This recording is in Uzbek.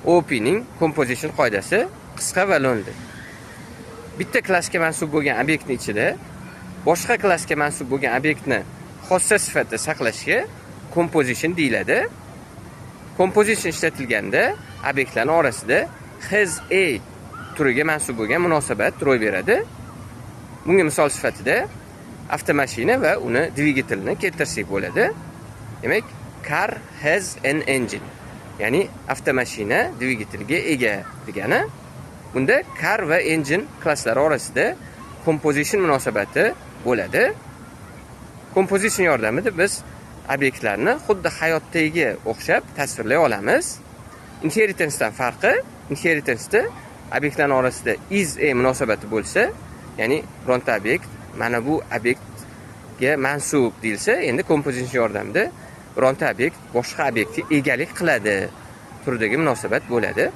OOPning composition qoidasi qisqa va lo'nli. Bitta klassga mansub bo'lgan obyektni ichida boshqa klassga mansub bo'lgan obyektni xossa sifatida saqlashga composition deyiladi. Composition ishlatilganda obyektlarning orasida has a turiga mansub bo'lgan munosabat ro'y beradi. Bunga misol sifatida avtomashina va uni dvigatelini keltirsak bo'ladi. Demak, car has an engine. Ya'ni avtomashina dvigatelga ega degani. Bunda car va engine klasslari orasida composition munosabati bo'ladi. Composition yordamida biz obyektlarni xuddi hayotdagiga o'xshab tasvirlay olamiz. Inheritancedan farqi, inheritanceda obyektlarning orasida is a munosabati bo'lsa, ya'ni bironta obyekt mana bu obyektga mansub deyilsa, endi composition yordamida bironta obyekt boshqa obyektga egalik qiladi turidagi munosabat bo'ladi.